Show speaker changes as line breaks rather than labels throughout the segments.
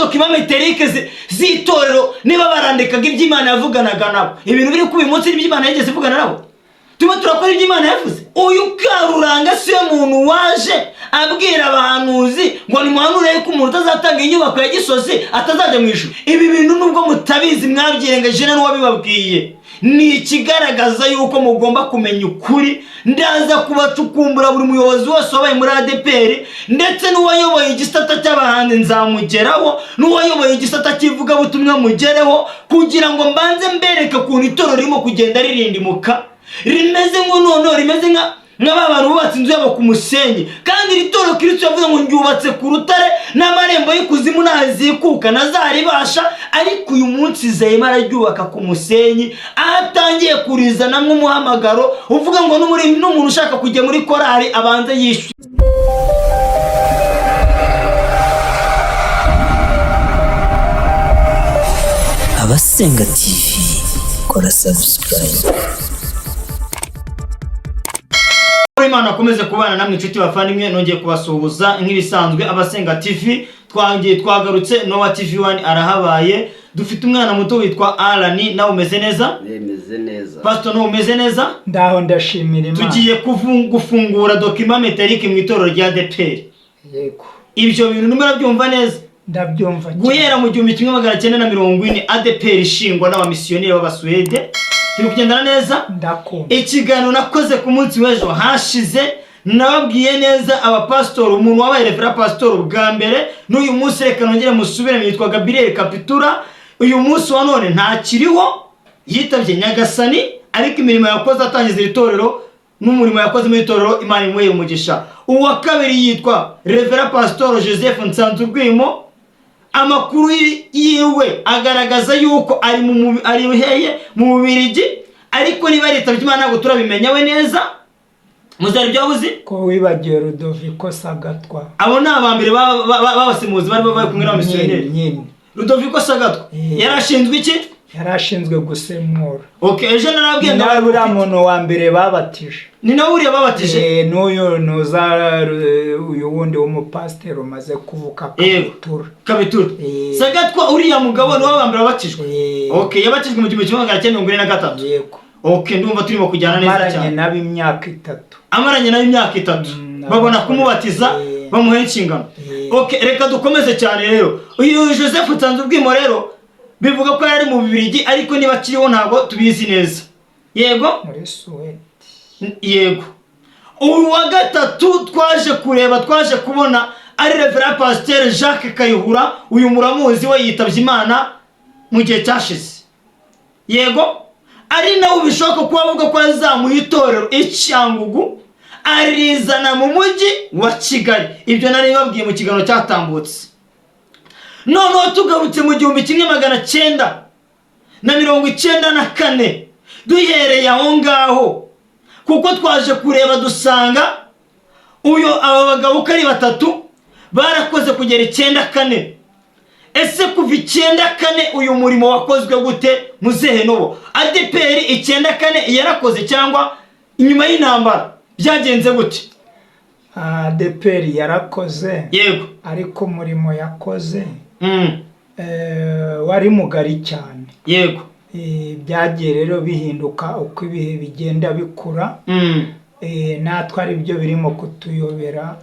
document métrique z'itorero niba barandikaga iby'Imana yavuganaga nabo. Ibintu biri kuba uyu munsi n'iby'Imana yigeze ivugana nabo. Turimo turakora iby'Imana yavuze. Uyu Karuranga siyo muntu waje abwira abahanuzi ngo nimuhanure yuko umuntu utazatanga inyubako ya Gisozi atazajya mu ijuru. Ibi bintu nubwo mutabizi, mwabyirengagije n'uwabibabwiye, ni ikigaragaza yuko mugomba kumenya ukuri. Ndaza kubacukumbura buri muyobozi wese wabaye muri ADEPR, ndetse n'uwayoboye igisata cy'abahanzi nzamugeraho, n'uwayoboye igisata cy'ivugabutumwa mugereho, kugira ngo mbanze mbereke ukuntu itorero ririmo kugenda ririndimuka, rimeze ngo noneho rimeze nka ba bantu bubatse inzu yabo ku musenyi. Kandi iri torero Kirisito yavuze ngo ndyubatse ku rutare, n'amarembo y'ikuzimu ntazikuka ntazaribasha. Ariko uyu munsi Zeyima araryubaka ku musenyi, aho atangiye kurizanamo umuhamagaro uvuga ngo n'umuntu ushaka kujya muri korali abanze yishyure.
Abasenga TV, kora subscribe.
Imana akomeze kubana namwe, inshuti bavandimwe. Nongeye kubasuhuza nk'ibisanzwe. Abasenga TV twangiye twagarutse, Nowa TV 1 arahabaye. Dufite umwana muto witwa Alani, nawe umeze neza?
Bemeze neza.
Pastor, nawe umeze neza?
Ndaho, ndashimira Imana.
Tugiye gufungura document métrique mu itorero rya ADEPR.
Yego.
Ibyo bintu nimurabyumva neza?
Ndabyumva cyane.
Guhera mu 1940 ADEPR ishingwa n'abamisiyoneri b'Abasuwede. Turi kugendana neza?
Ndakumva.
Ikiganiro nakoze ku munsi w'ejo hashize, nababwiye neza abapasitori, umuntu wabaye révérend pasitori bwa mbere n'uyu munsi. Reka nongere musubire, yitwa Gabriel Kapitura. Uyu munsi wa none ntakiriho, yitabye Nyagasani, ariko imirimo yakoze atangiza iri torero n'umurimo yakoze muri itorero, Imana imuhe umugisha. Uwa kabiri yitwa révérend pasitori Joseph Nsanzurwimo. Amakuru yiwe agaragaza yuko ari heye mu Bubirigi, ariko niba yitabye Imana ntabwo turabimenya we neza. Muzari ibyo uzi?
Ko wibagiwe Rudoviko Sagatwa.
Abo ni abambere b'abasemuzi bari bari kumwe n'abamisiyoneri.
Nyine.
Rudoviko Sagatwa yari ashinzwe iki?
Yari ashinzwe gusemura.
Okay, ejo narabwiye
Ni
ngo
nawe uriya muntu wa mbere babatije.
Ni nawe uriya babatije.
N'uyu nuza, uyu wundi w'umupasiteri umaze kuvuka, Kabutura.
Kabitura. Sagatwa, uriya mugabo ni we wa mbere wabatijwe. Okay, yabatijwe mu 1943.
Yego.
Okay, ndumva turimo kujyana neza
Amaranye
cyane.
nabo imyaka 3.
Amaranye nayo imyaka 3, babona kumubatiza, bamuha inshingano. Okay, reka dukomeze cyane rero. Uyu Joseph Nsanzubwimo rero bivuga ko yari mu Bubirigi, ariko niba akiriho ntabwo tubizi neza. Yego.
Muri Suwedi.
Yego. Uyu wa gatatu twaje kureba, twaje kubona ari révérend pasiteri Jacques Kayihura. Uyu muramuzi, we yitabye Imana mu gihe cyashize. Yego, ari nawe bishoboka kuba avuga ko yazamuye itorero i Cyangugu arizana mu mujyi wa Kigali. Ibyo nari babwiye mu kiganiro cyatambutse. Noneho tugarutse mu 1994, duhereye aho ngaho, kuko twaje kureba dusanga uyu aba bagabo uko ari batatu barakoze kugera 94. Ese kuva 94 uyu murimo wakozwe gute? Muzehe Nobo, ADEPR 94 yarakoze cyangwa inyuma y'intambara byagenze gute?
ADEPR yarakoze. Ariko umurimo yakoze wari mugari cyane. Byagiye rero bihinduka uko ibihe bigenda bikura. Natwe ari byo birimo kutuyobera.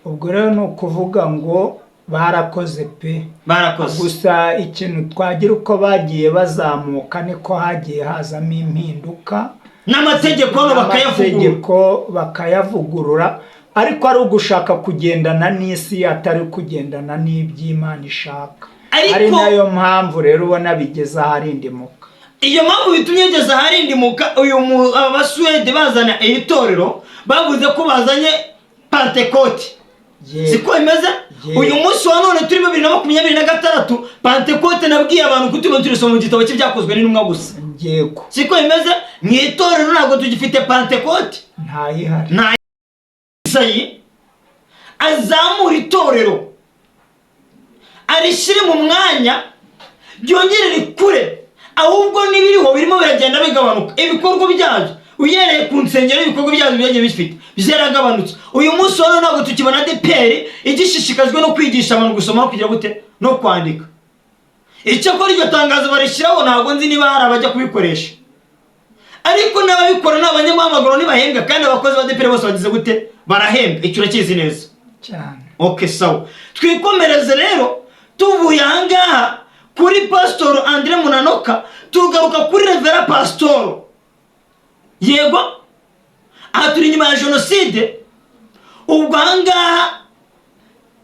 Ubwo rero ni ukuvuga ngo barakoze pe.
Barakoze.
Gusa ikintu twagira, uko bagiye bazamuka niko hagiye hazamo impinduka.
N'amategeko hano bakayavugurura.
N'amategeko bakayavugurura, ariko ari ugushaka kugendana n'isi, atari kugendana n'iby'Imana ishaka. Ari nayo mpamvu rero ubona bigeze aharindimuka.
Iyo mpamvu bitumye ngeze aharindimuka. Uyu Abasuwede bazana iri torero, bavuze ko bazanye Pantekote. Siko bimeze? Uyu munsi wa none turi 2026, Pantekote nabwiye abantu ko turimo turisoma mu gitabo cy'Ibyakozwe n'Intumwa gusa. Siko bimeze? Mu itorero ntabwo tugifite Pantekote.
Ntayihari.
Nta Izayi azamura itorero arishyire mu mwanya, ryongere rikure, ahubwo n'ibiriho birimo biragenda bigabanuka ibikorwa byabyo. Uhereye ku nsengero, ibikorwa byazo byagiye bifite byaragabanutse. Uyu munsi wa none ntabwo tukibona ADEPR igishishikajwe no kwigisha abantu gusoma no kugira gute no kwandika. Icyakora iryo tangazo barishyiraho, ntabwo nzi niba hari abajya kubikoresha, ariko n'ababikora ni abanyamuhamagaro, ntibahembwa. Kandi abakozi ba ADEPR bose bagize gute? Barahembwa. Icyo urakizi neza?
Cyane.
OK, sawa, twikomereze rero. Tuvuye ahangaha kuri Pasitoro Andre Munanoka, tugaruka kuri Reverend Pasitoro. Yego, aha turi inyuma ya jenoside. Ubwo ahangaha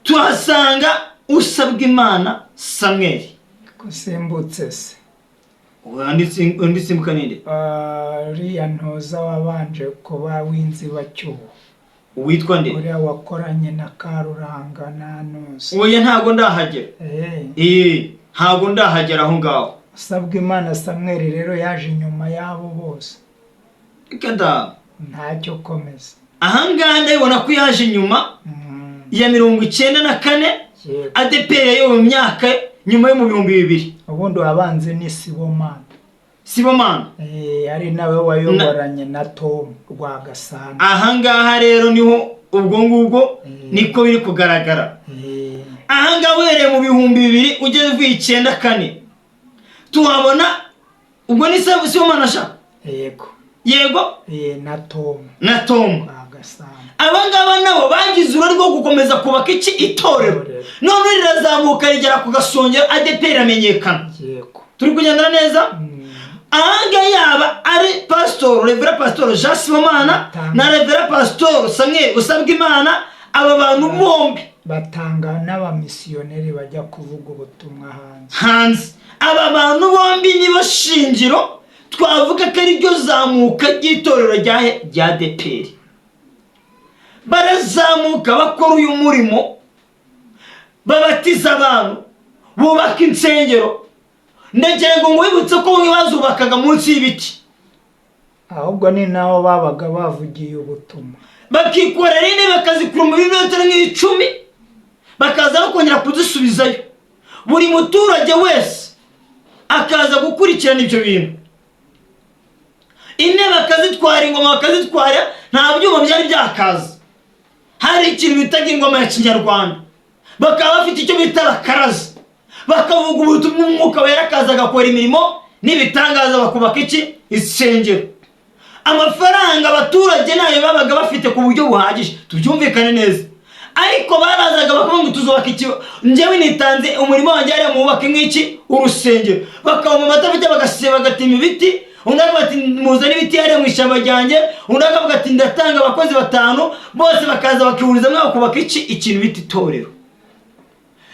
tuhasanga Usabwa Imana Samweli.
Kusimbutse se?
Undi simbuka ninde?
Ah, uriya ntoza wabanje kuba w'inzibacyuho.
Witwa nde?
Uriya wakoranye na Karuranga na Ntuza.
Oya, ntabwo ndahagera. Ntabwo ndahagera aho ngaho.
Usabwa Imana Samweli rero yaje inyuma y'abo bose.
Reka da.
Ntacyo, komeza.
Ahangaha ndabibona ko yaje inyuma ya 94. ADEPR yo mu myaka nyuma yo mu 2000.
Ubundi wabanze ni Sibomana.
Sibomana.
Ari nawe wayoboranye na Tom Rwagasana.
Ahangaha rero niho ubwo ngubwo niko biri kugaragara. Ahangaha uhereye mu 2000 ugeze uvuye 94, tuhabona ubwo ni Sibomana sha.
Yego.
Yego.
Na Tom.
Na Tom.
Rwagasana.
Aba ngaba nabo bagize uruhare rwo gukomeza kubaka iki? Itorero.
Itorero.
None rirazamuka rigera ku gasongero, ADEPR iramenyekana. Turi kugendana neza? Ahangaha yaba ari Pasitoro, Reverend Pasitoro Jean Sibomana na Reverend Pasitoro Samuel Usabwa Imana, aba bantu bombi
Batanga n'abamisiyoneri bajya kuvuga ubutumwa hanze.
Hanze. Aba bantu bombi nibo shingiro twavuga ko ari ryo zamuka ry'itorero rya ADEPR. Barazamuka, bakora uyu murimo, babatiza abantu, bubaka insengero. Ndagira ngo nkwibutse ko bamwe bazubakaga munsi y'ibiti.
Ahubwo ni nabo babaga bavugiye ubutumwa.
Bakikorera intebe, bakazikura mu birometero nk'icumi, bakaza no kongera kuzisubizayo. Buri muturage wese akaza gukurikirana ibyo bintu, intebe akazitwara, ingoma bakazitwara. Nta byuma byari byakaza. Hari ikintu bitaga ingoma ya kinyarwanda, bakaba bafite icyo bita abakaraza, bakavuga ubutumwa, Umwuka Wera akaza agakora imirimo n'ibitangaza, bakubaka iki? Insengero. Amafaranga abaturage ntayo babaga bafite ku buryo buhagije, tubyumvikane neza, ariko barazaga bakavuga ngo tuzubaka iki, njyewe nitanze umurimo wanjye hariya, mubake nk'iki? Urusengero. Bakabona amatafari, bagasiba, bagatema ibiti. Undi akavuga ati muzane ibiti hariya mu ishyamba ryanjye. Undi akavuga ati ndatanga abakozi batanu. Bose bakaza bakihurizamo, bakubaka iki? Ikintu bita itorero.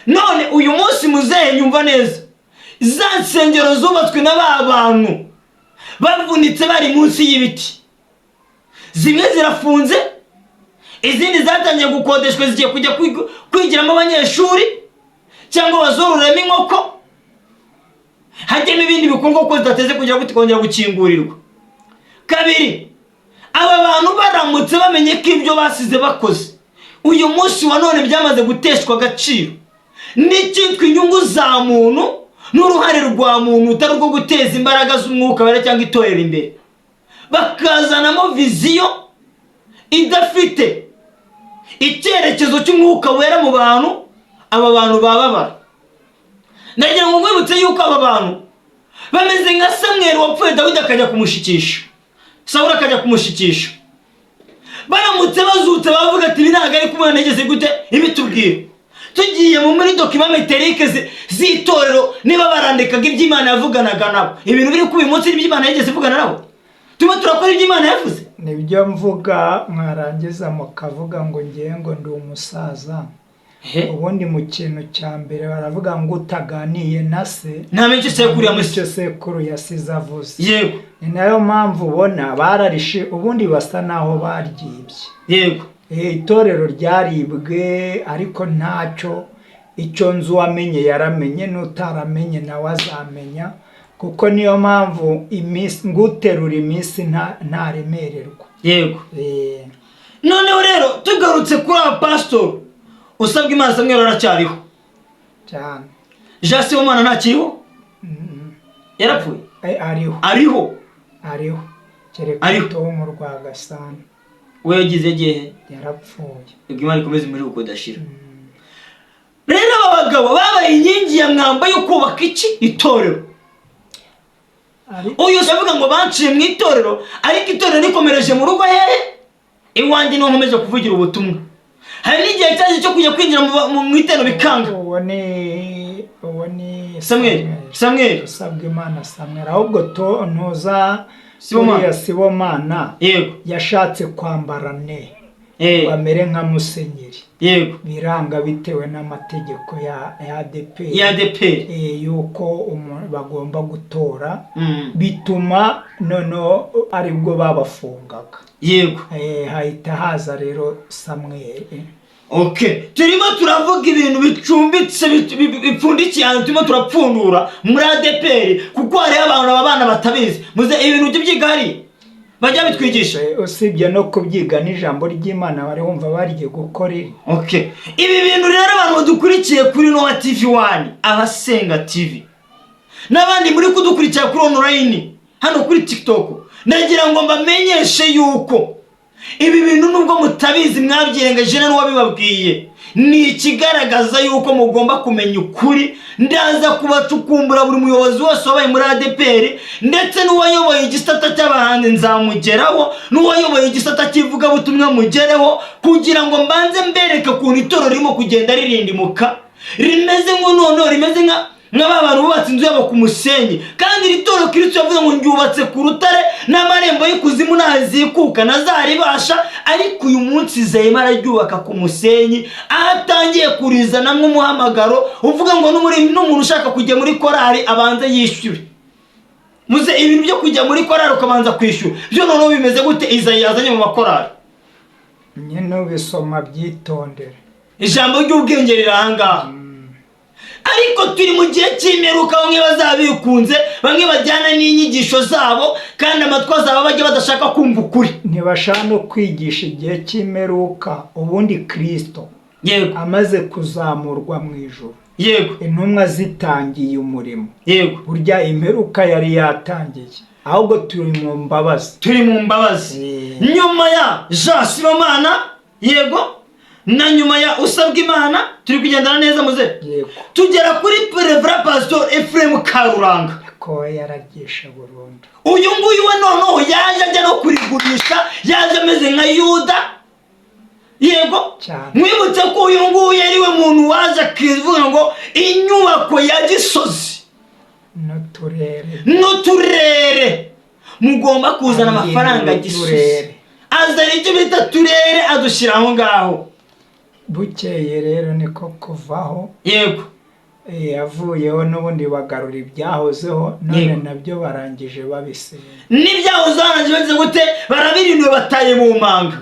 None uyu munsi, muzehe, nyumva neza, za nsengero zubatswe na ba bantu bavunitse bari munsi y'ibiti, zimwe zirafunze, izindi zatangiye gukodeshwa, zigiye kujya kwigiramo abanyeshuri cyangwa bazororemo inkoko, hajyemo ibindi bikorwa, kuko zidateze kugira gute? Kongera gukingurirwa. Kabiri, aba bantu baramutse bamenye ko ibyo basize bakoze uyu munsi wa none byamaze guteshwa agaciro n'icyitwa inyungu za muntu n'uruhare rwa muntu, utari urwo guteza imbaraga z'Umwuka Wera cyangwa itorero imbere, bakazanamo vision idafite icyerekezo cy'Umwuka Wera mu bantu, aba bantu bababara. Ndagira ngo nkwibutse yuko aba bantu bameze nka Samweri wapfuye, Dawidi akajya kumushikisha, Sawuli akajya kumushikisha. Baramutse bazutse bavuga ati ibi ntabwo ari kumwe nigeze gute ibitubwira. Tugiye mu muri documents métriques z'itorero, niba barandikaga iby'Imana yavuganaga nabo, ibintu biri kuba uyu munsi n'iby'Imana yigeze ivugana nabo? Turimo turakora iby'Imana yavuze?
Nibyo mvuga, mwarangiza mukavuga ngo ngewe ngo ndi umusaza. Ubundi mu kintu cya mbere baravuga ngo utaganiye na se
Ntamenye icyo sekuru yamusize.
Icyo sekuru yasize avuze. Ni nayo mpamvu ubona bararishe, ubundi basa naho baryibye. Itorero ryaribwe, ariko ntacyo. Icyo nzi, uwamenye yaramenye, n'utaramenye nawe azamenya, kuko niyo mpamvu iminsi nguterura iminsi ntaremererwa.
Noneho rero tugarutse kuri aba pasitori, Usabwa Imana Samweli aracyariho?
Cyane.
Jean Sibomana ntakiriho? Yarapfuye?
Ariho.
Ariho?
Ariho. Kereka Tom Rwagasana.
We yagize gihe
yarapfuye.
Imana ikomeze muri uko dashira. Rero aba bagabo babaye inkingi ya mwamba yo kubaka iki itorero. Uyu avuga ngo banciye mu itorero, ariko itorero rikomereje mu rugo hehe? Iwanjye niho nkomeje kuvugira ubutumwa. Hari n'igihe cyaje cyo kujya kwinjira mu itorero bikanga.
Uwo ni
Samuel.
Usabwa Imana Samuel. Ahubwo ntuza
Sibomana.
Sibomana.
Yego.
Yashatse kwambara ne. Bamere nka musenyeri.
Yego.
Biranga bitewe n'amategeko ya ADP.
Ya ADP.
Yuko bagomba gutora. Bituma noneho aribwo babafungaga.
Yego.
Hahita haza rero Samuel.
Okay. Turimo turavuga ibintu bicumbitse bipfundikiye ahantu, turimo turapfundura muri ADPR kuko hari abantu aba bana batabizi. Muze ibintu by'ibyiga hari bajya bitwigisha.
Usibye no kubyiga n'ijambo ry'Imana bari wumva bariye gukora.
Okay. Ibi bintu rero abantu badukurikiye kuri Nowa TV 1, Abasenga TV, n'abandi muri kudukurikira kuri online hano kuri TikTok, ndagira ngo mbamenyeshe yuko ibi bintu nubwo mutabizi mwabyirengeje n'uwabibabwiye, ni ikigaragaza yuko mugomba kumenya ukuri. Ndaza kubacukumbura buri muyobozi wose wabaye muri ADPR, ndetse n'uwayoboye igisata cy'abahanzi nzamugeraho, n'uwayoboye igisata cy'ivugabutumwa mugereho, kugira ngo mbanze mbereke ukuntu itorero ririmo kugenda ririndimuka, rimeze nk'unono, rimeze nka ba bantu bubatse inzu yabo ku musenyi. Kandi iri torero Kristo yavuze ngo ndyubatse ku rutare, n'amarembo y'ikuzimu ntazikuka ntazaribasha. Ariko uyu munsi Zeyima araryubaka ku musenyi, aho atangiye kurizanamo umuhamagaro uvuga ngo n'umuntu ushaka kujya muri korali abanze yishyure. Muze ibintu byo kujya muri korali ukabanza kwishyura byo noneho bimeze gute? Izayi yazanye mu makorali
nyine ubisoma byitondere,
ijambo ry'ubwenge riri aha ngaha. Ariko turi mu gihe cy'imperuka, bamwe bazabikunze, bamwe bajyana n'inyigisho zabo, kandi amatwi azaba bajya badashaka kumva ukuri.
Ntibashaka no kwigisha igihe cy'imperuka. Ubundi Kristo
yego
amaze kuzamurwa mu ijuru,
yego
intumwa zitangiye umurimo,
yego
burya imperuka yari yatangiye. Ahubwo turi mu mbabazi,
turi mu mbabazi. Nyuma ya Jean Sibomana, yego, na nyuma ya Usabwa Imana, turi kugendana neza muze.
Yego.
Tugera kuri Reverend Pastor Ephraim Karuranga.
Ko yaragisha burundu.
Uyu nguyu we noneho yaje ajya no kurigurisha, yaje ameze nka Yuda. Yego. Mwibutse ko uyu nguyu yari we muntu waje akivuga ngo inyubako ya Gisozi n'uturere mugomba kuzana amafaranga Gisozi. Azana icyo bita turere adushyira aho ngaho.
Bukeye rero niko kuvaho.
Yego.
Yavuyeho n'ubundi bagarura ibyahozeho, none nabyo barangije babisenya.
N'ibyahoze barangije bagize gute? Barabirinduye, bataye mu manga.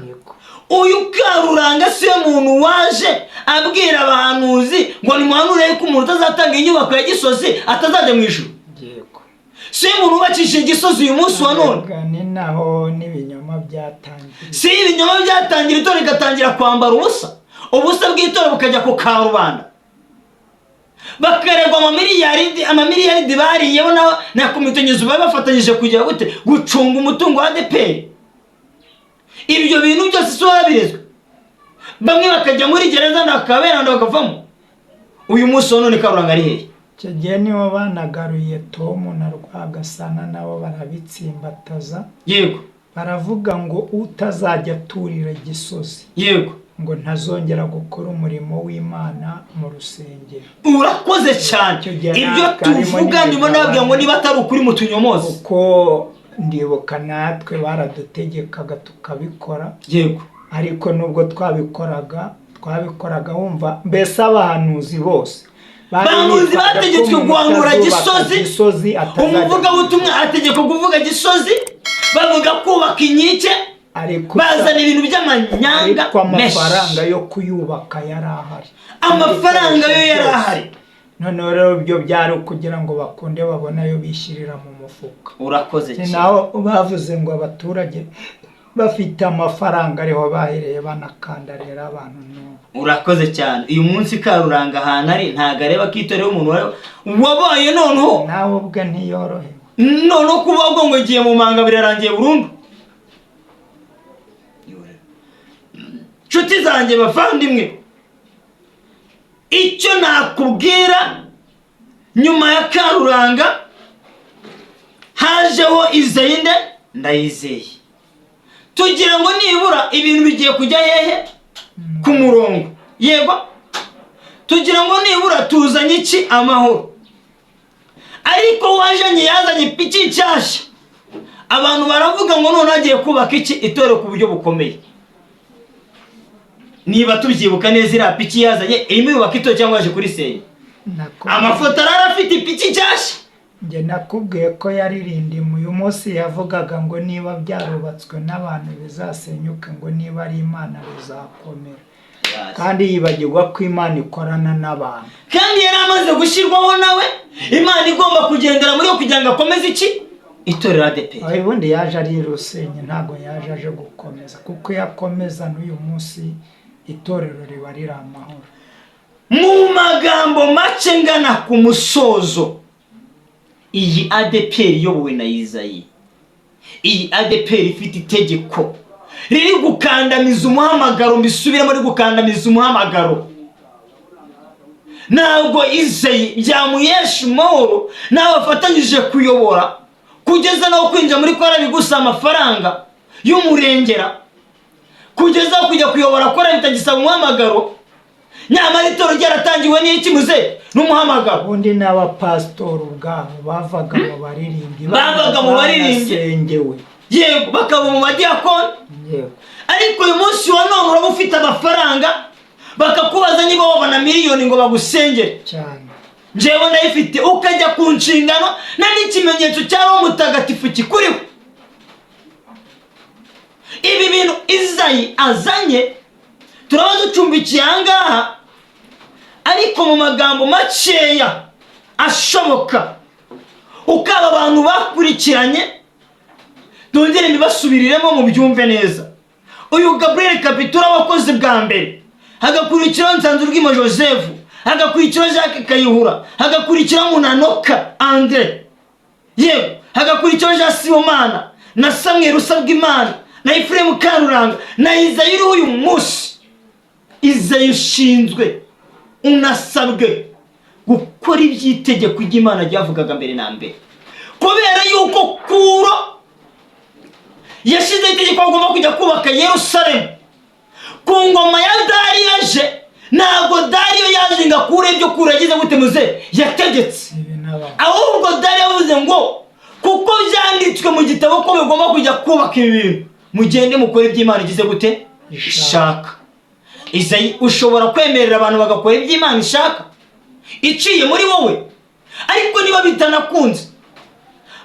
Uyu Karuranga siwe muntu waje abwira abahanuzi ngo nimuhanure yuko umuntu utazatanga inyubako ya Gisozi atazajya mu ijuru.
Yego.
Si umuntu wubakishije Gisozi uyu munsi wa none.
Ni naho n'ibinyoma byatangiye.
Si ibinyoma byatangira, itorero rigatangira kwambara ubusa, ubusa bw'itorero bukajya ku karubanda, bakaregwa amamiliyaridi bariyeho na komite nyobozi bari bafatanyije kugira gute gucunga umutungo wa ADPR. Ibyo bintu byose si babirezwe, bamwe bakajya muri gereza bakabera bakavamo. Uyu munsi wa none Karuranga ari hehe?
Icyo gihe nibo banagaruye Tom na Rwagasana, nabo barabitsimbataza.
Yego.
Baravuga ngo utazajya aturira Gisozi,
yego,
ngo ntazongera gukora umurimo w'Imana mu rusengero.
Urakoze cyane. Ibyo tuvuga ndimo nababwira ngo niba atari ukuri mutunyomoze.
Kuko ndibuka natwe baradutegekaga tukabikora.
Yego.
Ariko nubwo twabikoraga wumva mbese abahanuzi bose
bahanuzi bategetswe guhanura Gisozi, umuvugabutumwa ategekwa kuvuga Gisozi, bavuga kubaka inkike, bazana ibintu by'amanyanga.
Ariko amafaranga yo kuyubaka yari ahari.
Amafaranga yo yari ahari.
Noneho rero ibyo byari kugira ngo bakunde babone ayo bishyirira mu mufuka.
Urakoze cyane.
Naho bavuze ngo abaturage bafite amafaranga ariho bahereye banakanda rero abantu n'ubu.
Urakoze cyane. Uyu munsi Karuranga ahantu ari ntago areba ko itorero umuntu wabaye noneho
nawe ubwe ntiyorohewe.
Noneho kuba ubwo ngo igiye mu manga birarangiye burundu. Nshuti zanjye, bavandimwe, icyo nakubwira, nyuma ya Karuranga hajeho Izayinde Ndayizeye, tugira ngo nibura ibintu bigiye kujya hehe? Ku murongo. Yego, tugira ngo nibura tuzanye iki? Amahoro. Ariko wajanye, yazanye ipiki nshyashya. Abantu baravuga ngo none agiye kubaka iki? Itorero ku buryo bukomeye. Niba tubyibuka neza, iriya piki yazanye irimo yubaka itorero cyangwa yaje kurisenya? Amafoto arara afite ipiki nshyashya.
Njye nakubwiye ko yaririndimu. Uyu munsi yavugaga ngo niba byarubatswe n'abantu bizasenyuke, ngo niba ari Imana bizakomera, kandi yibagirwa ko Imana ikorana n'abantu.
Kandi yari amaze gushyirwaho nawe, Imana igomba kugendera muri we kugira ngo akomeze iki? Itorero ADEPR.
Aho ubundi yaje ari rusenye, ntabwo yaje aje gukomeza, kuko iyo akomeza n'uyu munsi itorero riba riri amahoro.
Mu magambo make ngana ku musozo, iyi ADEPR iyobowe na Izayi, iyi ADEPR ifite itegeko riri gukandamiza umuhamagaro, mbisubiremo, riri gukandamiza umuhamagaro. Ntabwo Izayi byamuhesha amahoro n'abafatanyije kuyobora, kugeza naho kwinjira muri korali bigusaba amafaranga y'umurengera, kugeza aho kujya kuyobora korali bitagisaba umuhamagaro, nyamara itorero ryaratangiwe n'iki muze? N'umuhamagaro.
Ubundi n'abapasitori ubwabo bavaga mu baririmbyi.
Bavaga mu baririmbyi.
Banasengewe.
Yego, bakaba mu badiyakoni. Ariko uyu munsi wa none uraba ufite amafaranga, bakakubaza niba wabona miliyoni ngo bagusengere.
Cyane.
Njyewe ndayifite, ukajya ku nshingano nta n'ikimenyetso cya Roho Mutagatifu kikuriho. Ibi bintu Izayi azanye turaba ducumbikiye ahangaha, ariko mu magambo makeya ashoboka, ukaba abantu bakurikiranye, dongere mbibasubiriremo mubyumve neza. Uyu Gabriel Kapitura wakoze bwa mbere, hagakurikiraho Nsanzurwimo Joseph, hagakurikiraho Jacques Kayihura, hagakurikiraho Munanoka Andre, yewe, hagakurikiraho Jean Sibomana na Samuel Usabwimana na Efuremu Karuranga na Izayi uriho uyu munsi. Izayi ushinzwe, unasabwe gukora iby'itegeko ry'Imana ryavugaga mbere na mbere, kubera yuko Kuro yashyizeho itegeko agomba kujya kubaka Yerusalemu ku ngoma ya Dariyo. Aje, ntabwo Dariyo yaje ngo akure ibyo Kuro yagize gute muze yategetse,
Ibi n'abantu.
ahubwo Dariyo yavuze ngo kuko byanditswe mu gitabo ko mugomba kujya kubaka ibi bintu, mugende mukore iby'Imana igize gute? Ishaka. Izayi, ushobora kwemerera abantu bagakora iby'Imana ishaka iciye muri wowe? Ariko niba bitanakunze,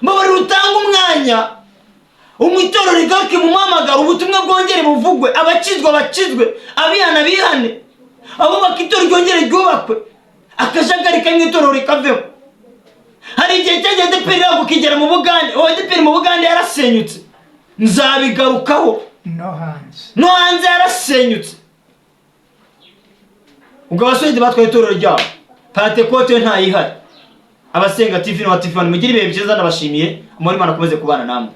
mbabarira utanga umwanya, itorero rigaruke mu muhamagaro, ubutumwa bwongere buvugwe, abakizwa bakizwe, abihana bihane, abubaka itorero ryongere ryubakwe, akajagari kamwe itorero rikaveho. Hari igihe cyagiye ADEPR iraguka igera mu Bugande. Uwo ADEPR mu Bugande yarasenyutse, nzabigarukaho.
No hanze.
No hanze yarasenyutse. Ubwo abasore batwaye itorero ryabo, Pantekote yo ntayihari. Abasenga TV na TV, mugire ibihe byiza, ndabashimiye. Amahoro Imana akomeze kubana namwe.